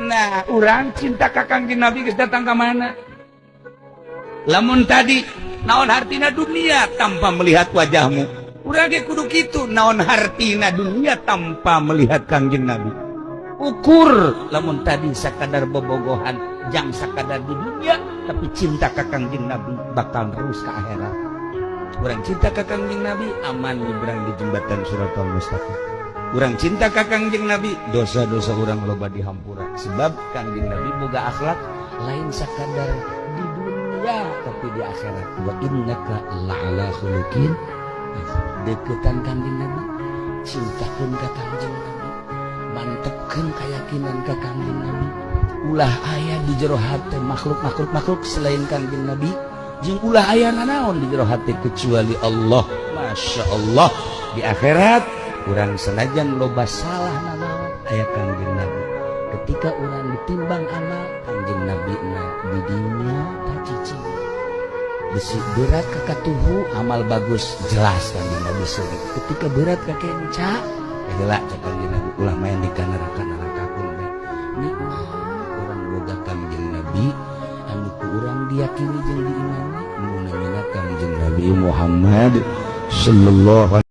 Nah, urang cinta ka Kangjeng Nabi geus datang ka mana? Lamun tadi naon hartina dunia tanpa melihat wajahmu, urang ge kudu kitu, naon hartina dunia tanpa melihat Kangjeng Nabi. Ukur lamun tadi sakadar bobogohan jang sakadar di dunia, tapi cinta ka Kangjeng Nabi bakal terus ke akhirat. Urang cinta ka Kangjeng Nabi, aman nyebrang di jembatan Shiratal Mustaqim. Urang cinta ka Kangjeng Nabi, dosa-dosa urang loba dihampura, sebab Kangjeng Nabi boga akhlak lain sakadar di dunia tapi di akhirat. Wa innaka la'ala khuluqin. Deketan Kangjeng Nabi, cintakeun ka Kangjeng Nabi, mantepkeun keyakinan ka Kangjeng Nabi. Ulah aya di jero hate makhluk makhluk makhluk selain Kangjeng Nabi, jeung ulah aya nanaon di jero hate kecuali Allah. Masya Allah, di akhirat urang senajan loba salah nanaon, aya Kangjeng Nabi. Ketika urang ditimbang amal, Kangjeng Nabi na di dinya tacicing besi berat ka katuhu. Amal bagus jelas Kangjeng Nabi seuri. Ketika berat ka kenca heula, cek Kangjeng Nabi, ulah main di ka neraka, nerakakeun bae. Nikmat urang boga Kangjeng Nabi anu ku urang diyakini jeung diimani, nu namina Kangjeng Nabi Muhammad sallallahu